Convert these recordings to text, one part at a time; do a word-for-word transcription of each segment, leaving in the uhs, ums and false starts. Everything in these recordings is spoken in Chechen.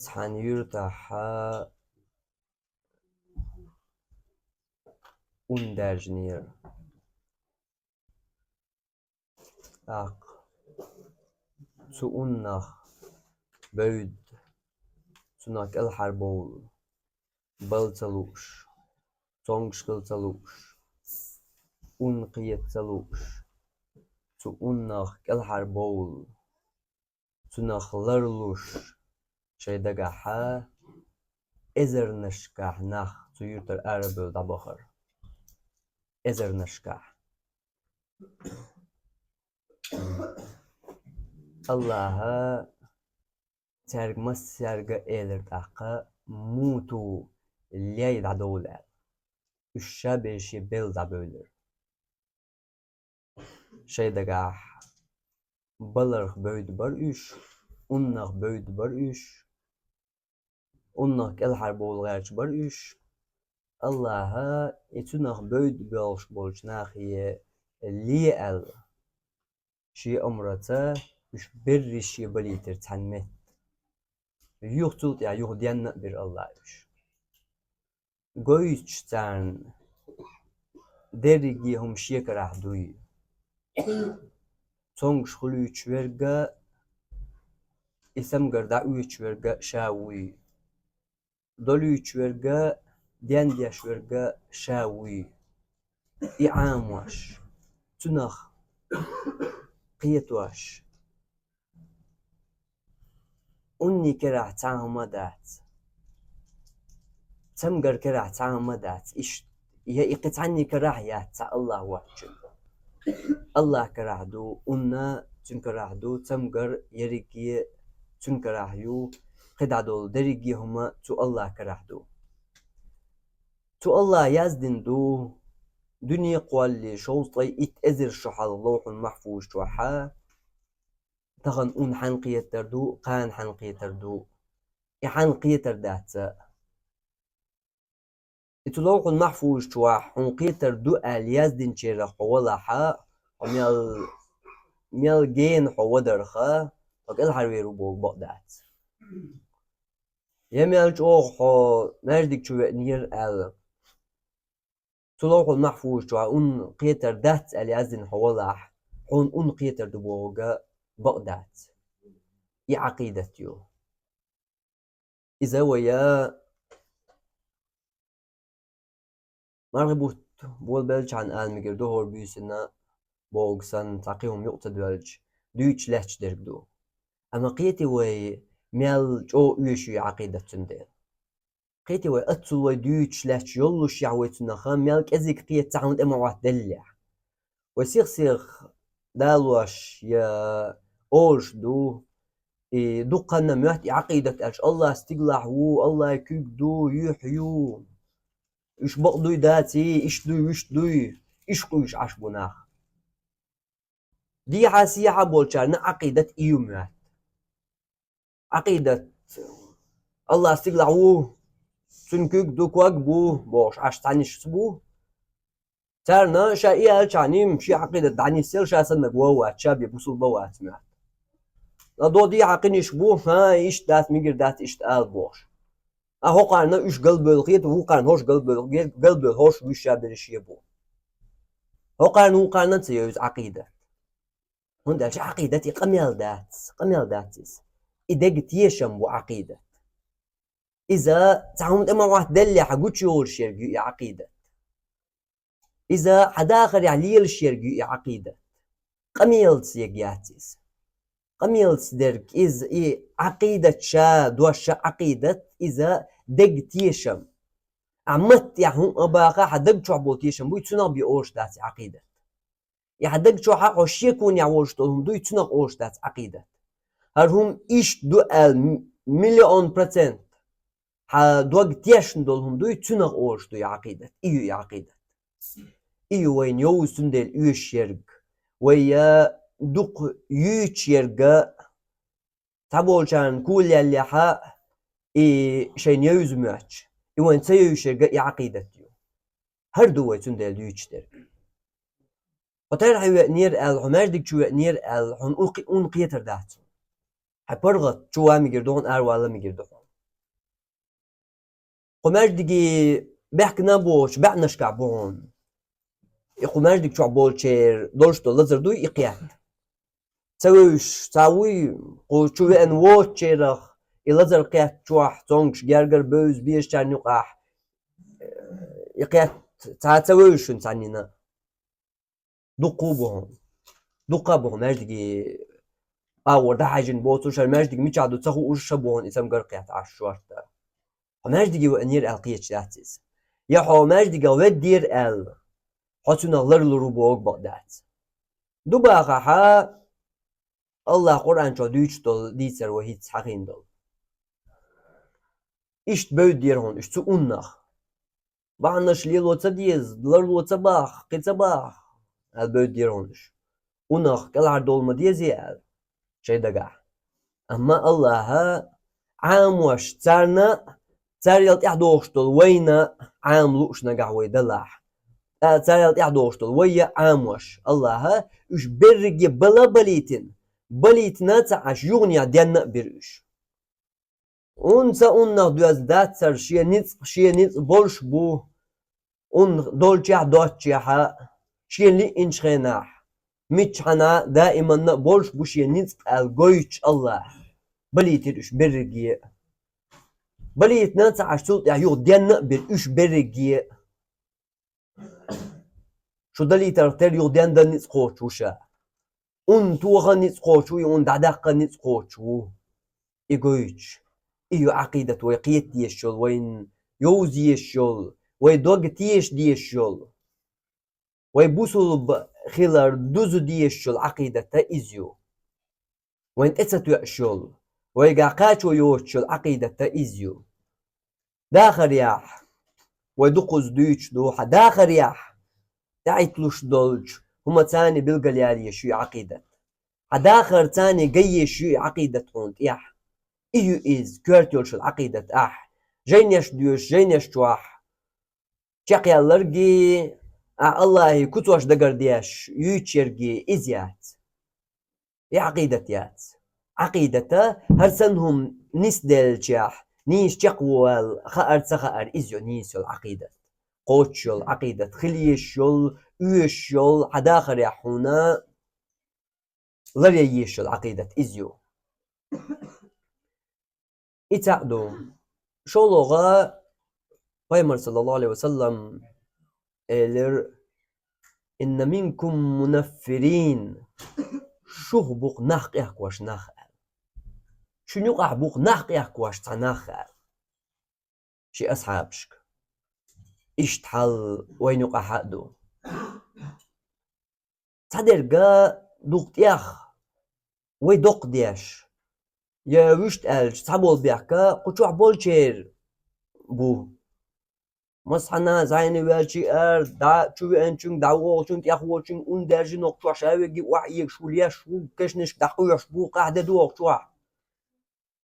Цхьан юьртахь ун даьржинера. ТӀаккха цу уннах бевдда, цунах кӀелхьарбовла, бала ца лууш, цомгаш хила ца лууш, ун кхета ца лууш, цу уннах кӀелхьарбовла, цунах ларлуш, шайн дагахь эзарнашкахь нах цу юьртара арабевлла дӀабахара. Эзарнашкахь. АллахӀа цаьрга массаьрга а элира тӀаккха: «Муту, лей дӀадовла», — аьлла. Уьш ша бен шен бевлла дӀабевлира. Шайн дагахь баларх бевдда бара уьш, уннах бевдда бара уьш, уннах кӀелхьарбовла гӀерташ бара уьш. АллахӀа и цунах бевдда боьлхуш болчу нахе ле аьлла, шен омраца уьш берриш шен балийтира цхьана метта. Юха цул тӀаьхьа юха денна а бира АллахӀа уьш. Гойтуш царна, дерриге хӀума шен карахь дуй. Цомгаш хуьлуьйтуш верг а, и цамгар дӀаоьцуш верг а ша вуй. Долуьйтуш верг а, дендеш верг а ша вуй. И Ӏамош, цунах кхетош. Унни карахь цхьа хӀума а дац. Цамгар карахь цхьа хӀума а дац. Иштта, я и кхин цхьанне карахь яц цхьа АллахӀ воцчун. АллахӀ карахь ду, унна цуьнан карахь ду, цамгар, ерриге цуьнан карахь ю, кхидӀа долу дерриге хӀума цу АллахӀ карахь ду. Цу АллахӀа яздина ду, дуьне кхоллале шовзткъе итт эзар шо хьалха Ловхьул-Махьфуз чохь, тахана ун хьанна кхетар ду, кхана хьанна кхетар ду, и хьанна кхетар дац а. И цу Ловхьул-Махьфуз чохь хьуна кхетар ду аьлла яздинчарах хьо валахь, хьо мел, мел гена хьо вадарха, хьо кӀелхьарвер ву боху бакъ дац. Я мел чӀогӀа хьо маьждиг чу веанера аьлла, цу Ловхьул-Махьфуз чохь ун кхетар дац аьлла яздина хьо валахь, хьуна ун кхетар ду бохург бакъ дац. И Ӏакъидат ю. Иза вай мархи бутт болабелчхьана ала мегар ду хӀора буьйсанна, бохург санна, цхьа кхин хӀума юкъа ца доьлча, дуьйцуш лаьтташ дерг ду. Амма кхетий вай, мел чӀогӀа оьшуш ю Ӏакъидат цундела? Кхетий вай, аццул вай дуьйцуш лаьтташ йоллушехь вай цунах, мел кӀезиг кхета цхьа хӀума тӀе ма-Ӏоттаделлехь? Вай сих-сиха далош я олуш ду, и дуккха ханна моьтту и Ӏакъидат аьлча, АллахӀ стигалахь ву, АллахӀан куьг ду, юьхь ю, уьш бакъ дуй даций, иштта дуй, вуьшта дуй, уьш къуьйсуш Ӏаш бу нах. Дехьа-сехьа болчарна Ӏакъидат и ю моьтту. Ӏакъидат: АллахӀ стигалахь ву, цуьнан куьг ду, ког бу бохуш Ӏаш цхьаннаш бу. Царна ша и аьлчхьана, шен Ӏакъидат дӀанисъелла, ша саннарг вон вац, ша бен бусулба вац моьтту. Ткъа доху дехьа кхиниш бу, хӀан, иштта дац, мегар дац иштта ала бохуш. Ткъа хӀокхарна уьш галбевлла хета, вукхарна хӀорш галбевлла, галбевлла хӀорш вуьш ша берриш а бу. ХӀокхарна вукхарна а ца евза Ӏакъидат. ХӀунда аьлча Ӏакъидат и къамел дац, къамел дац иза. И дега тешам бу Ӏакъидат. Иза цхьа хӀума тӀе ма-Ӏоттаделлехь гучуйолуш ерг ю и Ӏакъидат. Иза хьан дахарехь лелаш ерг ю и Ӏакъидат. Къамелца ерг яц иза. Къамелца дерг иза и Ӏакъидат ша, дош ша Ӏакъидат, иза дега тешам. Ахьа маттехь хӀума а баха, хьан даг чохь болу тешам буй, цунах бен олуш дац и Ӏакъидат. И хьан даг чохь а хьо шеконехь волуш долу хӀума дуй, цунах олуш дац Ӏакъидат. ХӀара хӀума иштта ду аьлла м-, миллион процент хьан дог тешна долу хӀума дуй, цунах олуш ду и Ӏакъидат. И ю и Ӏакъидат. И ю вайна йовза цундела оьшуш ерг. Вай я дукха юьйцуш ерг а, цхьаболчарна кулаяллехь а и шайна евза моьттуш, и вайна ца евзаш ерг а и Ӏакъидат ю. ХӀара ду вай цундела дуьйцуш дерг. Хьо тӀаьхьа веанера аьлла, хьо маьждиг чу веанера аьлла, хьуна ун кхе-, ун кхетар дац хьуна. Хьайн паргӀат чу ван мегар ду хьуна, аравала мегар ду хьуна. Кху маьждиге баьхкина боцу баьӀнашкахь бу хьуна. И кху маьждиг чохь болчеран долуш долу лазар дуй и кхетта. Ца вевзаш, ца вуй, кху чу веана воцучерах, и лазар кхетта чохь, цомгуш гергара бевза безачарна юкъахь, и кхетта ца, ца вевзаш шуна цхьаннина. Дуккха а бу хьуна. Дуккха а бу хьуна маьждиге агӀор дӀахьаьжжина боцуш, хӀара маьждиг мичахь ду ца хууш а бу хьуна и цамгар кхетта Ӏаш шорта. Хьо маьждиге веанера аьлла кхеташ дац иза. Я хьо маьждигах веддера аьлла, хьо цунах ларлур ву бохург бакъ дац. Ду бахахьа, АллахӀа Къуръан чохь дуьйцуш долу дийцар вай хӀинца хьахийна долу. Иштта бевддера хьуна уьш цу уннах. Бахьанаш лело ца деза, ларло ца бахха, кхин ца бахха, аьлла бевддера хьуна уьш. Уннах кӀелхьардовла ма деза аьлла шайн дагахь. Амма АллахӀа Ӏамош царна а, царел тӀаьхьадогӀуш долу вайна а Ӏама лууш нагахь вай далахь. ТӀа-, царел тӀаьхьадогӀуш долу вай а Ӏамош АллахӀа уьш берриге бала а балийтина, балийтина а ца Ӏаш, юханехьа денна а бира уьш. Унна ца уннах доьзна дац хӀара, шен ницкъ, шен ницкъ болуш бу, унна долчехь а, доцчехь а, шена лиъначу хенахь, миччахьана а, даиманна а болуш бу шен ницкъ аьлла гойтуш АллахӀа. Балийтира уьш берриге а. Балийтина а ца Ӏаш, цул тӀаьхьа юха денна а бира уьш берриге а. Шу далийтарх тера юха дендан ницкъ кхочуш ву ша. Унна тоха ницкъ кхочуш ву и, унна дӀадаккха ницкъ кхочуш ву. И гойтуш, и ю Ӏакъидат вай кхета дезаш йолу, вайна йовза езаш йолу, вай дог теша дезаш йолу, вай бусулба хилар дуза дезаш йолу Ӏакъидат а иза ю. Вайн тӀе ца тоьуш йолу, вайгахь кхачо йоцуш йолу Ӏакъидат а иза ю. Дахарехь, вай дукхаза дуьйцуш ду, хьан дахарехь тӀаьхьийталуш долчу хӀуманца билгалъяла езаш ю и Ӏакъидат. Хьан дахарца гай езаш ю и Ӏакъидат хьуна тӀехь. И ю иза, коьрта йолуш йолу Ӏакъидат ахь. Жайнеш доьшуш, жайнеш чохь чекхъялларгий, ахь АллахӀе куцош дагардеш юьйцуш яргий, иза яц. И Ӏакъидат яц. Ӏакъидата хӀара санна хӀума нисделлачехь, нийса чекхволу хаар, ца хаар, иза ю нийса йолу Ӏакъидат. Кхочуш йолу Ӏакъидат, хила езаш йолу, оьшуш йолу, хьан дахарехь хьуна ларъян езаш йолу Ӏакъидат иза ю. И цхьаъ ду. ШолгӀа, Пайхамар, саллаллаху Ӏалайхи ва саллам, элира: «Инна минкум мунаффирин». Шух бу-кх нах къехкош нах аьлла. Шуна юкъахь бу-кх нах къехкош цхьа нах аьлла шен асхьабашка. Иштта хьал вайна юкъахь а ду. Цхьадерга дукха тӀех вай доккха деш, я вуьшта аьлча, цхьаболу бехк кху чохь болчеран бу. Массанхьа зӀене ваьлча а, дӀа чу веанчуьнга, дӀавогӀучуьнга, тӀехволчуьнга ун даьржина, кху чохь шавегги охьаэгаш ву, леш ву, кешнашка дӀакхоьхьуш бу, къахьде догӀу чохь.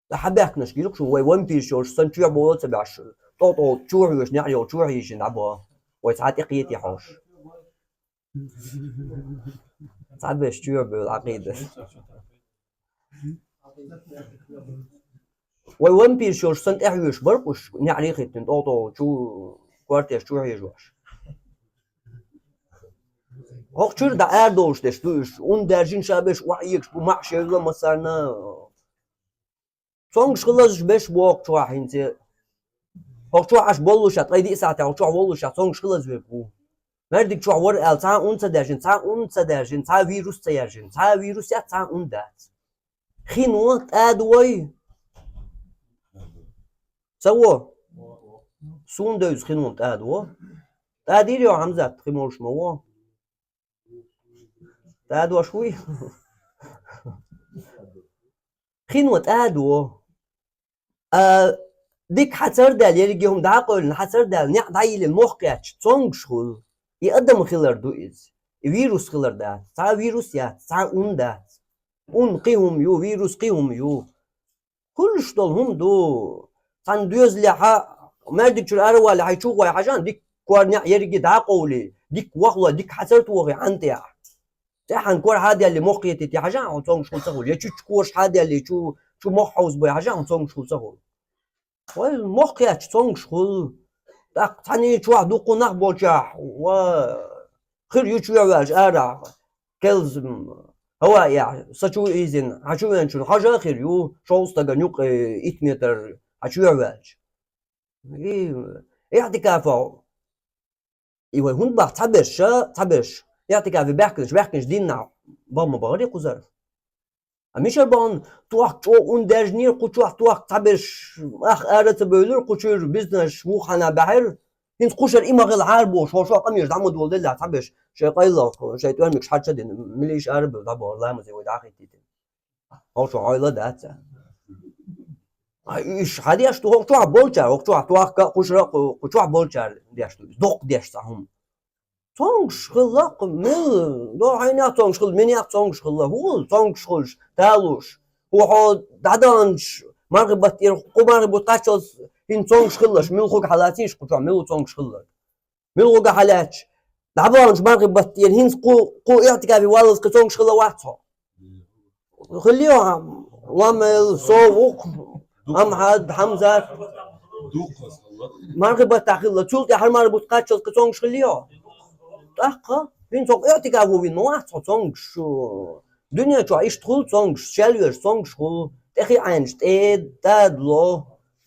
Ткъа хьан баьхкинарш гира-кх шуна, вай вампирш йолуш санна чоьхьа бовла а ца беш, тӀо-тӀо чу хьоьжуш, неӀ йолу чу хьийжина дӀабо. Вай цхьа тӀекхетий хьовш? Цхьаберш чоьхьа бевлла Ӏакъида. Вай вампирш йолуш санна тӀехьоьжуш бара-кх уьш, неӀарий хӀиттина, тӀо-тӀо чу, кортеш чу хьийжош. ХӀокху чуьра дӀа арадовлуш дерш ду уьш, ун даьржина ша берш охьаэгаш бу, маӀа шевлла массарна. Цомгуш хила лазаш берш бу хӀокху чохь хӀинца. ХӀокху чохь аша боллушехь, ткъе диъ сахьтехь хӀокху чохь воллушехь, цомгуш хила лазаве бу. Маьждиг чохь вара аьлла, цхьа а ун ца даьржина, цхьа а ун ца даьржина, цхьа а вирус ца яьржина, цхьа а вирус яц, цхьа а ун дац. Хин вон тӀада вой? Ца во? Суна девза хин вон тӀада во? ТӀадийр йо, Хьамзат, хин волуш ма во? ТӀадош вуй? Хин вон тӀада во? А, дика хьацар даьлла, ерриге хӀума дӀа а къевлина, хьацар даьлла, неӀ дӀайиллина мохк кхетча, цомгуш хуьлу. И адам хилар ду иза. И вирус хилар дац. Цхьа а вирус яц, цхьа а ун дац. Ун кхин хӀума ю, вирус кхин хӀума ю. Хуьлуш долу хӀума ду. Цхьана доьзалехь, маьждиг чуьра ара а валале, хьайн чу а гӀой хьажахьа, дика кор, неӀ ерриге дӀа а къовлий, дика вахалой, дика хьацар а тохий хьан тӀехь. ТӀаьхьана кор хьа а даьллий, мохк кхетийтий хьажахьа, хьуна цомгуш хуьлу ца хуьлу. Я чу чу кораш хьа а даьллий, чу, чу мохк хьовзабой хьажахьа, хьуна цомгуш хуьлу ца хуьлу. Вай, мохк яьча цомгаш хул. ТӀаккха цхьанне чохь дуккха нах болчохь, ва, хир ю чоьхьаваьлча арахь, келза, м, хӀаваъ яхь, са чу ийзина, хьан чу веанчун хьажа а хир ю, шовзткъа стагана юкъе итт метр хьан чоьхьаваьлча. И, иӀтикафо И вай хӀунда боху цхьаберш, цхьаберш? ИӀтикафе баьхкинарш, баьхкинчу дийнахь бан ма бахара кхузара. Ткъа мичара бахана, тохка чӀогӀа ун даьржинера, кху чохь тохка цхьаберш ах ара ца бевлира, кху чуьра бизнес вукху хьанна баьхьира. ХӀинца кхушара и ма хилахьара бохуш, хӀорш къамелаш дӀа ма доладеллехь цхьаберш, шайн къайлаха, шайн тӀоьрмигаш хьарчадина, милиша ара бевлла дӀабахара ламазе вай дӀахӀиттийтина. ХӀокху чохь хьойла дац. А уьш хьан деш ду, хӀокху чохь болчара, хӀокху чохь тохка а, кхушара а, кху, кху чохь болчара деш ду. Доккха деш цхьа хӀума. Цомгаш хилла кху, мила, до хьайнех цомгаш хилла, минех цомгаш хилла, хӀун хилла цомгаш хуьлуш, талуш. ХӀун хьо дӀадаханчу мархи баттера, кху мархи бутт кхаччалц хӀинца цомгаш хилларш, мила хуьга хьалацийша кху чохь, мила цомгаш хилларг? Мила хуьга хьалаьцча, дӀабаханчу мархи баттера хӀинца кху, кху иӀтикафе валлалц кхин цомгаш хилла вац хьо? Хиллий хьо, Ламел, со ву-кх, Амхьад, Хьамзат. Мархи баттахь хилла, цул тӀаьхьа мархи бутт кхаччалц кхин цомгаш хиллий хьо? ТӀаккха, хӀинца хӀокху иӀтикафо вина ма вац хьо цомгаш. Дуьне чохь иштта хуьлу цомгаш, шелвеш цомгаш хуьлу, тӀе хи Ӏенаш тӀе, тӀадало,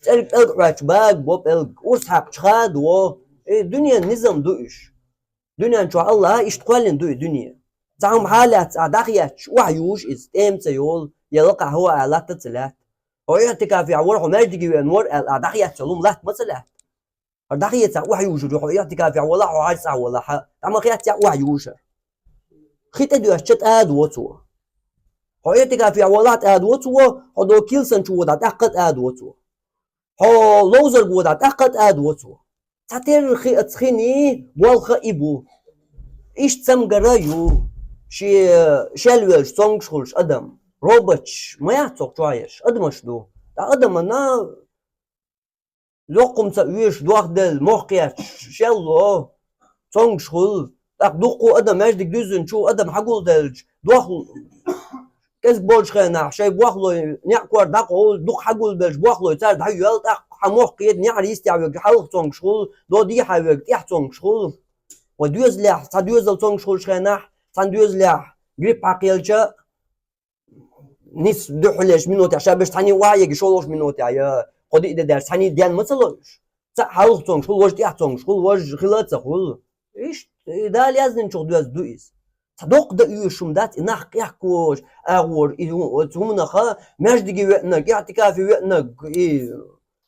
цӀерг пӀелг Ӏоьттича бага бо пӀелг, урс хьаькхча хадо. Э, дуьненан низам ду уьш. Дуьнен чохь Аллаха иштта кхоьллина ду и дуьне. Цхьа хӀума хьалаьцна ахь дӀахецча, охьаюжу иза, тӀема ца йолу, я лакхахь хӀо аьлла латта ца лаьтта. Хьо иӀтикафехь вара, хьо маьждиге веана вара аьлла, ахь дӀахецча, хӀума латта ма ца лаьтта. ХӀара дӀахецахь, охьаюжур ю, хьо иӀтикафехь валахь, хьо хьаьжцӀахь валахь, дӀа ма хеццехь, охьаюжур. Хи тӀедоьжча тӀадало цо. Хьо иӀтикафехь валахь, тӀадало цо, хьо до килсан чу водахь, тӀаккха тӀадало цо. Хьо ловзарг водахь, тӀаккха тӀадало цо. Цхьатерра хи оцу хиний болх и бу. Иштта цамгар ю, шен шелвелча цомгаш хуьлуш адам. Роботаш ма яц хӀокху чохь ерш, адамаш ду. Ткъа адамана локхум ца оьшу, дохделла, мохк яьчча, шелло, цомгаш хуьлу. ТӀаккха дуккха адам маьждиг дуьззинчу адам хьагулделча, дохлу кӀезиг болчу хенахь, шайн бохлой неӀ кор дӀакъовлу, дукха хьагулбелча бохлой цара дӀайоьллу, тӀаккха хьан мохк кхета, неӀар йистехь верг хьалха цомгаш хуьлу, до дехьа верг тӀаьхьа цомгаш хуьлу. Вайн доьзалехь, цхьа доьзал цомгаш хуьлучу хенахь, цхьана доьзалехь грипп хьакхаьлча, ницкъ дуьхьалерчу минотехь ша берш цхьаьний охьаега, шолгӀачу минотехь я кхо-диъ де даьлча цхьаьний ден ма ца ло уьш. Цхьаъ хьалха цомгаш хуьлу, важа тӀаьхьа цомгаш хуьлу, важа хила а ца хуьлу. Иштта, и Дала яздинчух доьзна ду иза. Цхьа доккха дан оьшуш хӀума дац, и нах къехкош, агӀор, и хӀу-, оцу хӀуманаха, маьждиге веанарг, иӀтикафе веанарг, и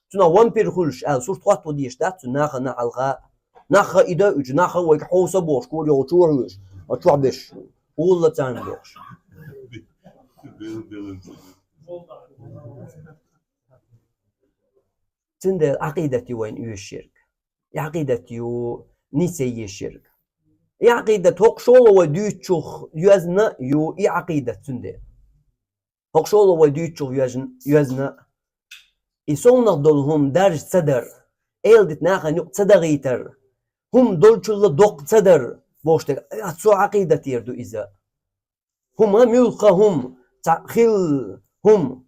цунах вампир хуьлуш аьлла, сурт хӀотто дезаш дац цу нахана хьалха. Нахха и дан уьчу, нахха вайга хьовса бохуш, кора йолчу хьоьжуш, а чохь беш, хӀулла царна бохуш. Цундела Ӏакъидат ю вайна оьшуш ерг. И Ӏакъидат ю нийса езаш ерг. И Ӏакъидат хӀокху шолгӀа вай дуьйцучух йоьзна а ю, и Ӏакъидат цундела. ХӀокху шолгӀа вай дуьйцучух йоьзна, йоьзна. И совнах долу хӀума даржа ца дар, эладита нахана юкъа ца дахийтар, хӀума долчулла доккха ца дар, бохуш дерг, а, цу Ӏакъидатера ду иза. ХӀума, муьлхха хӀума, цхьа хилла хӀума.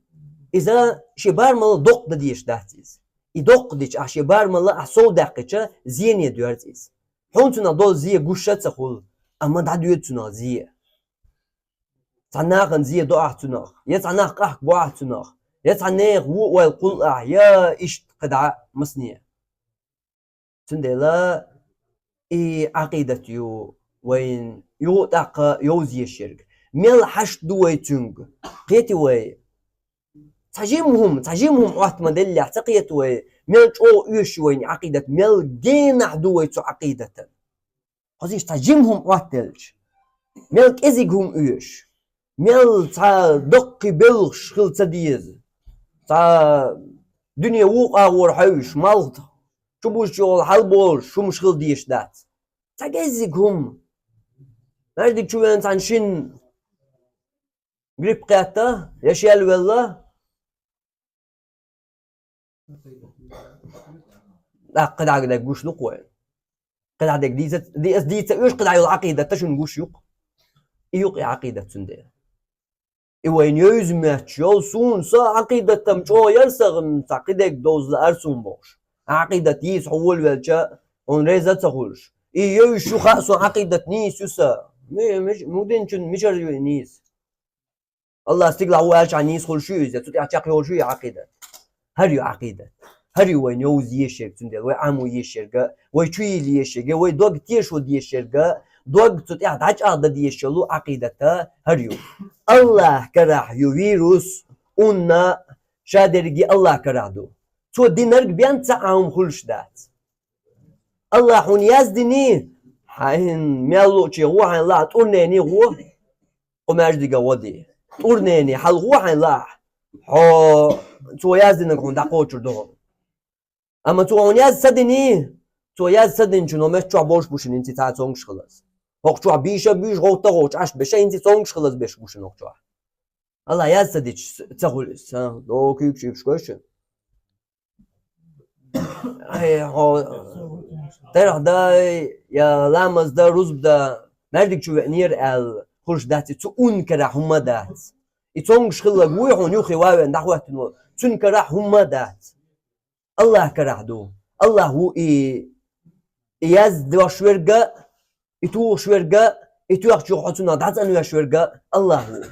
Иза шен барамалла доккха дан дезаш дац иза. И доккха дича, ахь шен барамалла ахь сов даьккхича, зене доьрзу иза. Хьуна цунах долу зе гуш а ца хуьлу, амма дӀадоьду цунах зе. Цхьана нахана зе до ахь цунах, я цхьа нах къахка бо ахь цунах, я цхьа нехан вон ойла кхуллу ахь, я иштта кхидӀа масане. Цундела и Ӏакъидат ю вайн юха а тӀаккха йовза езаш ерг. Мел хьашт ду вай цуьнга? Кхетий вай? Цхьа жима хӀума, цхьа жима хӀума Ӏотта ма деллехь, ца кхета вай, мел чӀогӀа оьшу вайна Ӏакъидат, мел генахь ду вай цу Ӏакъидатан. Хоза иштта цхьа жима хӀума Ӏоттаделча, мел кӀезиг хӀума оьшу, мел цхьа даккхий белхаш хила ца деза, цхьа дуьне вукху агӀор хьевзаш, малх чубузучу йолу хьалаболуш хӀумаш хила дезаш дац. Цхьа кӀезиг хӀума. Маьждиг чу веана цхьана шинна грипп кхетта, я шел велла, тӀаккха кхидӀа дерг гуш ду-кх вай. КхидӀа дерг дийца, ди-, ас дийца оьшу, кхидӀа йолу Ӏакъидат шуна гуш ю-кх. И ю-кх и Ӏакъидат цундела. И вайна йовза мотташ йола суна, со Ӏакъидат-м чӀогӀа яр сагӀа, м, цхьа кхидерг довза лаар сона бохуш. Ӏакъидат йийца хьо волавелча, хьуна реза а ца хуьлуш. И йовзаш ю хаьа сона, Ӏакъидат нийса ю сан. Ми-, миш-, мугдинчун мичара ю и нийса? Аллах стигалахь ву аьлча, нийса хуьлуш ю иза, цу тӀехь чекхйолуш ю и Ӏакъидат. ХӀара ю Ӏакъидат. ХӀара ю вайна йовза езаш ерг, цундела вай Ӏамо езаш ерг, вай чу йийла езаш ерг, вай дог тешо дезаш ерг, дог цу тӀехь дӀачӀагӀдан дезаш йолу Ӏакъидат хӀара ю. Аллах карахь ю вирус, унна ша дерриге Аллах карахь ду. Цо динарг бен цхьа а хӀума хуьлуш дац. Аллах хьуна яздиний, хьайн мел лууче гӀо, хьайн лаахь тӀурнене гӀо, кху маьждига гӀо де. ТӀурнене хьалха гӀо хьайн лаахь, хьо цо яздинарг хьуна дӀакхочур ду хьуна. Амма цо хьуна яз ца диний, цо яз ца динчун хӀокху метта чохь болуш бу шуна хӀинца цхьа цомгуш хилаз. ХӀокху чохь бийша а буьйш, гӀовтта а гӀовттуш Ӏаш беша, хӀинца цомгуш хилаз беш бу шуна хӀокху чохь. Аллах яз ца дича, ца хуьлу иза, ха? Догу куьйгаш уьйбуш гой шуна. Ай, хьо, терахь дай, я ламаз дан, рузба дан, маьждиг чу веанера аьлла, хуьлуш дац и, цу унна карахь хӀумма а дац. И цомгуш хилларг вуй хьуна юххе ван веана дӀахӀоьттина волу, цуьнан карахь хӀумма а дац. Аллах карахь ду. Аллах ву и, и яздеш верг а, и тухуш верг а, и тоьхча хьо цунах дӀацӀанвеш верг а Аллах ву.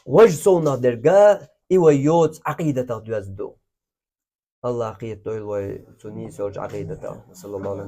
Важа совнах дерг а, и вай йоцу Ӏакъидатах доьзна ду. Аллах кхетадойла вай цу нийса йолчу Ӏакъидатах. Саллаллаху